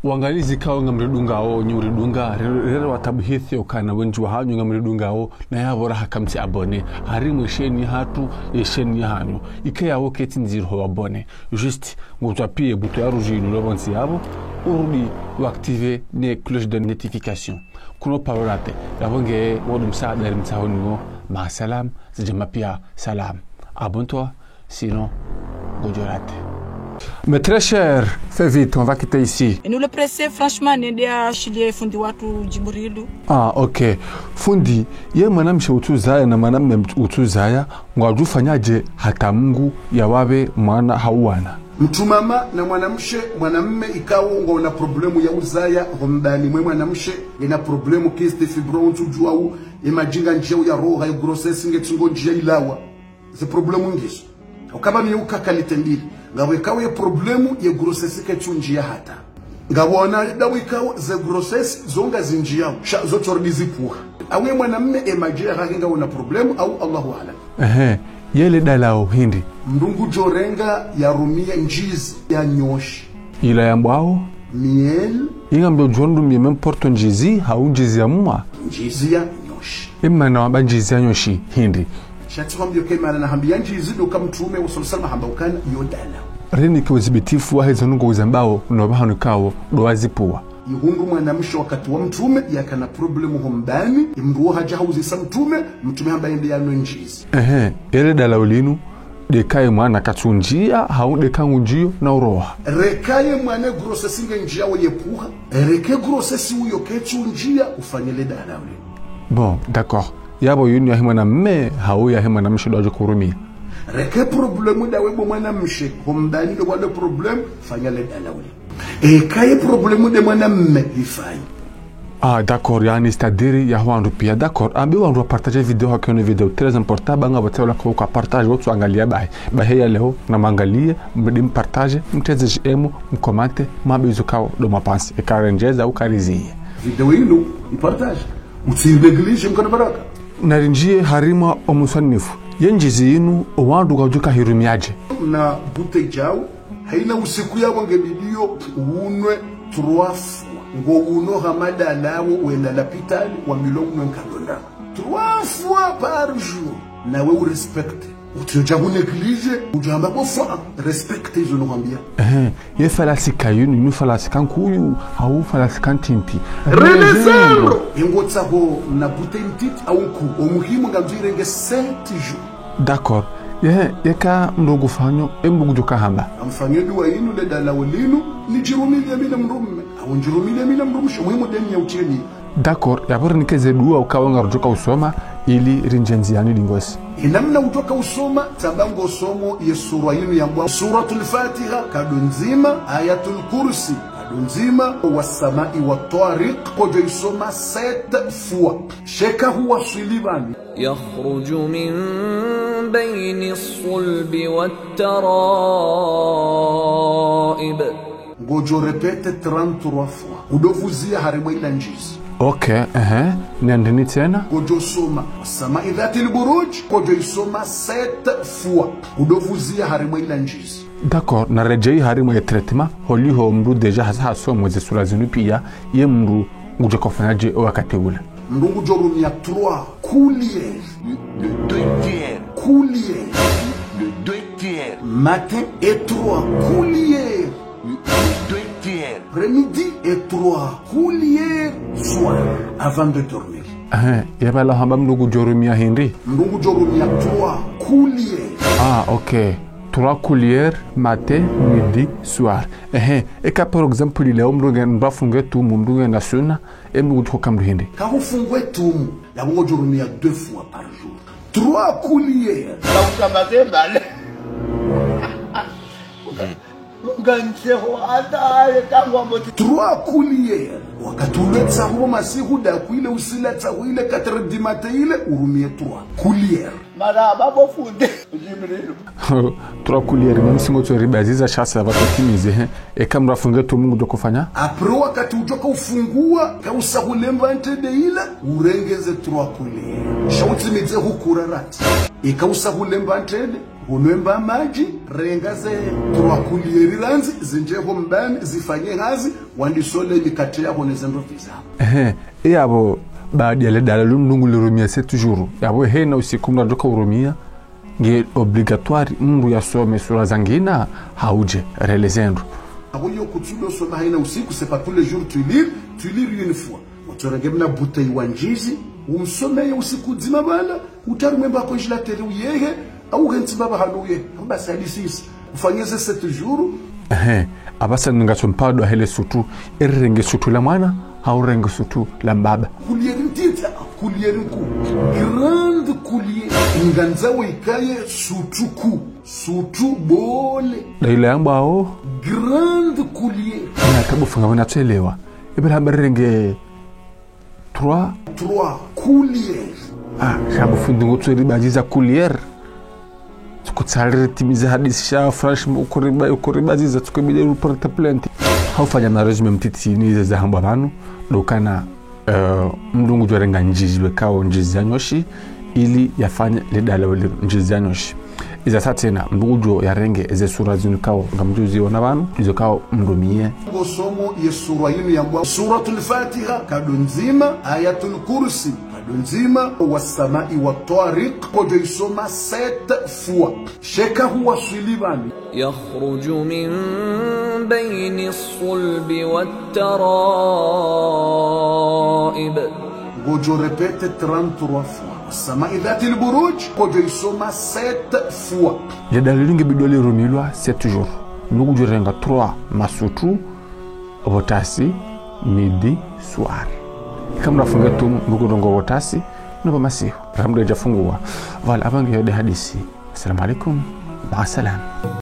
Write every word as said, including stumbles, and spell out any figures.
Wangalizi kawo ngamridungao, nyi uridunga, re-, rere watabuhithi okana wendji wahanyu ngamridungao, na yapvo raha kamtsi abonné. Harimwa ye chaîne yahatru, ye chaîne yahanyu. Ike yawo ketsi ndziro ho abonné. Juste, ngutwapiye bouton ya rouge inu lo pvontsi yapvo, urudi wa activé ne cloche de notification. Kuno paro raté, yapvo nge wandru msaada rimtsahoni ngo, ma salam, zidjama pia salam. Abonne-toi, sinon, ngodjo raté. Mais très cher, fais vite, on va quitter ici. Et nous le presser, franchement, nende ashiliye fundi watru Djibrilu. Ah, ok. Fundi, ye mwanamshe utsuzaya na mwanamme utsuzaya, ngwadjo fanyaje hata Mungu yawapve mwana hau wana? Mtru mama na mwanamshe, mwanamme ikao ngwaona problème ya uzaya, ho mbani mwe mwanamshe, ena problème kyste, fibrome, utsudjuwa u, ye madji ngandziyao ya roha, ye grossesse ngetsungo ndziya ilawa. Ze problème ngizo. Ukaba ni uka qualité mbili. Ngapvo ikao ye problème ye grossesse ketsundjiya hata. Ngapvo wana dawe ikao ze grossesse zo ngazindjiyao. Sha zo tsordi zipvuha. Awe mwanamme e madji yahahe ngaona problème, au Allahu aalam. Ehe, yele dalao hindri? Mndru ngudjo renga yarumiye ndjizi ya nyoshi. Ila yambwao? Miel. Inga mbe udjo ndrumiye n'importe ndjizi, hau ndjizi ya mwa? Ndjizi ya nyoshi. Imana wamba ndjizi ya nyoshi, hindri? Sha tsi hwambiyo ke mana nahambiya ndjizi ndo ka Mtrume, sallallahu alayhi wasallam, hamba ukana yo dalao. Rinike uzibitifu wahe zo nungo uzambao, no pvahanu ikao, ndo wazipvuwa. Ihundru mwanamshe wakati wa Mtrume, yakana problème ho mbani, imndru wo hadja hauzisa Mtrume, Mtrume hamba yende yanwe ndjizi. Ehe, yele dalao linu, ndeka ye mwana katsundjiya, hau ndeka ngundjiyo na uroha? Reka ye mwana grossesse ngendjiyao yepvuha, reka grossesse uyo ketsundjiya, ufanye le dalao linu. Bon, d'accord. Yapvo yinu yahe mwanamme, hau yahe mwanamshe ndo wadjo hurumiya? Reka problème dawe bo mwanamshe, ho mbani ndo wale problème, fanya le dalao linu. Eka ye problème nde mwanamme, ifanyi. Ah, d'accord, yaani, c'est-à-dire, ya wandru pia, d'accord. Ambe wandru wa partager vidéo, hakione vidéo très important, ba ngapvo tsi ola ko ka partager, wotsu angaliya bahi. Bahi ya leo, na mwangaliye, mdi mpartager, mteze j'aime, mcommente, mwambe izo kao ndo mwapansi. Eka rendjeza, ukariziye. Vidéo inu, ipartager. Utsi néglige, mkana baraka. Narindjiye harimwa omuswanifu. Ye ndjizi inu, owandru ngwadjo ka hirumiyaje? Na bouteille djao, haina usiku yapvo ngebidiyo unwe trois fois. Ngo uno hama dalao wenda lapitali wambilwa unwe nkado ndraru. Trois fois par jour. Nawe urespecte. Utsodja hunéglige, udjamba bo fwa, respecte izo nohwambiya. Ehe, ye falasika yinu, yinu falasika nkuu, hau falasika ntiti? Relezero. Ingo tsaho na bouteille ntiti au nkuu, omuhimu ngandzo irenge sept jours. D'accord. Ye, yeka mndru ngufanyo, e mndru ngudjo ka hamba? Amfanye dua inu, le dalao linu, nidjirumiliye mi na mndrumme. Au ndjirumiliye mi na mndrumshe, muhimu nde niya utiye niya. D'accord, yapvo rinike ze dua ukao ngarudjo ka usoma, ili rindje ndziyani ndingosi. Inamna udjo ka usoma, tsamba ngosomo ye sura yinu yambwa Suratul Fatiha, kado ndzima, Ayatul Kursi, kado ndzima, Wassamai wa Tariq, kodjo isoma sept fois. Sheka huwaswili pvanu. يخرج من بين الصلب والترائب. Ngodjo répéter trente-trois fois. Udo vuziya harimwa ila ndjizi. Ok, ehe. Nendeni tsena. Ngodjo soma Wassamai dhatil buruj, ngodjo isoma sept fois. Udo vuziya harimwa ila ndjizi. D'accord, naredjeyi harimwa ye traitement, holiho mndru déjà hasa hasoma ze sura zinu pia, ye mndru ngudjo ka ufanyaje o wakati ula? Mndru ngudjo rumiya trois cuillères. Le, le deux tiers. Cuillères. Le deux tiers. Matin et trois cuillères. Le, le deux tiers. Après-midi et trois cuillères soir, avant de dormir. Ehe, yapvala hamba mndru ngudjo rumiya hindri? Mndru ngudjo rumiya trois cuillères. Ah, ok. Trois cuillères, matin, midi, soir. Ehe, eka par exemple, leo mndru nge, mndru afunge tumu, mndru ngena suna, e mndru ngudjo ka mndru hindri? Ka hufunge tumu, yapvo ngodjo rumiya deux fois par jour. Trois cuillères. Ka ukamate mbale. Nganseho hata ale kangwa moti. Trois cuillères. Wakati ulwe tsahu masihu da kuile usila tsahu ile quatre heures du matin ile, urumiye trois cuillères. Marahaba bo fundi. Djibrilu. Trois cuillères, même si ngotso ribaziza sha ça va tutimiser, hein. Eka mndru afunge tumu ngudjo ka ufanya? Après wakati udjo ka ufungua, ka usahule mba ntrende ile, urenge ze trois cuillères. Sha utimize hukurarati. Eka usahule mba ntrende, Unwemba madji, renga ze trois cuillères randzi, zindjie ho mbani, zifanye hazi, wandise ule mikatre yaho ne zendro pvi zaho. Ehe, iyapvo, baada ya le dalili mndru ngulirumia sept jours. Yapvo hena usiku mndru adjoka urumia, nge obligatoire mndru yasome sura zangina, hau dje, rele zendro. Apvo yo kutsulo soma haina usiku, c'est pas tous les jours tu lis, tu lis une fois. Utsorenge mna bouteille wa ndjizi, umsomeye usiku mdzima pvala, utsahe mwemba congélateur uyehe, au hentsi pvapvo hanu uyehe, hamba salisisi. Ufanye ze sept jours. Ehe, apvasa ninga tsompado ahele sutu, eri renge sutu la mwana, hau renge sutu la mbaba. Cuillère ntiti, cuillère nkuu. Grande cuillère. Ngandza we ikaye sutu kuu, sutu bole. Dalili yambwao. Grande cuillère. Na tabu funga wena tselewa. Ebe hamba renge trois. Trois cuillères. Ah, sha bo fundi ngotso ribaziza cuillère. Tsukutsali ritimiza hadisi sha franchement ukoriba, ukoribaziza tsukubidi uporte plainte. Haufanya na résumé mtiti ni ze zahambwa pvanu. Ndo ukana, eh, mndru ngudjo renga ndjizi pvekao ndjizi ya nyoshi. Ili yafanye le dalili ndjizi ya nyoshi. Iza sa tsena, mndru ngudjo yarenge ze sura zinu kao ngamdjuzi wana pvanu, izo kao mrumie. Ngosomo ye sura yinu yambwa Suratul Fatiha, kado ndzima, Ayatul Kursi, kado ndzima, Wassamai wa Tariq, kodjo isoma sept fois. Sheka huwaswili pvanu. يخرج من بين الصلب والترائب. Ngodjo répéter trente-trois fois. Wassamai dhatil buruj, kodjo isoma sept fois. Le dalili nge bidi lirumilwa sept jours. Mndru ngudjo renga trois masutu, pvo tasi, midi, soir. Ika mndru afunge tu, mndru ngudjo renga pvo tasi, no pvo masihu. Ramdru yadja fungua. Voilà, apvange yo nde hadisi. Assalamu alaikum. Maa salam.